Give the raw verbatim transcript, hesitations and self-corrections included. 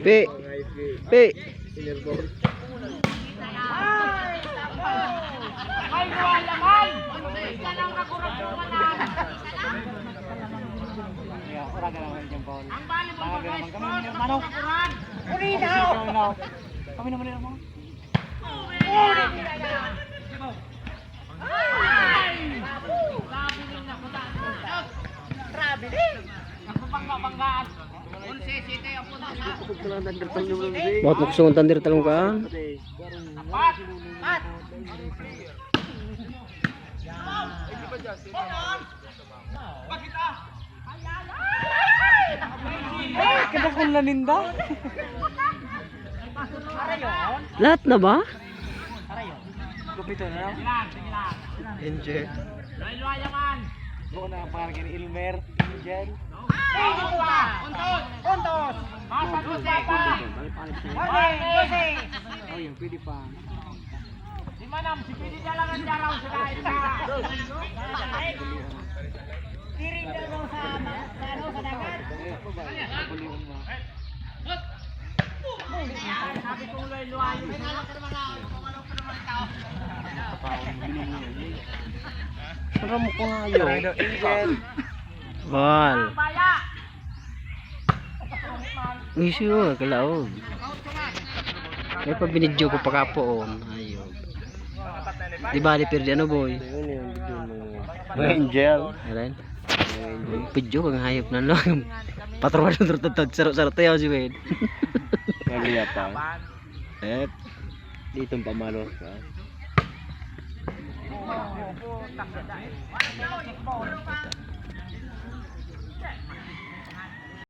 Pi. Pi. Ang volleyball, mga sports, mga kakuran. Kami naman nila mo. Bawat makusog ang tander talong kaan. Kadakol na ninda. Lahat na ba? Gupito na lang. Angel. Buko na ang pangalan ni Elmer. Angel. Puntos! Puntos! Morning, Jose! Oh, yun, pwede pa. Si Manam, si Pidi na lang ang daraw sa dahil na. Tiring daw daw sa, sa, ano, sa dagat. Sabi ko, luway-luway. Aram ko nga yun. Ball. Uy, sure, kalaog. May pa binidyo ko pakapoon. Ayun. Di ba, di pwede ano, boy? Angel. Ayan. Pidyo kang hayop na lang. Patrowa na turtad saro-saro tayo si Wade. Naglia pa. Eh, ditong pamalos ka.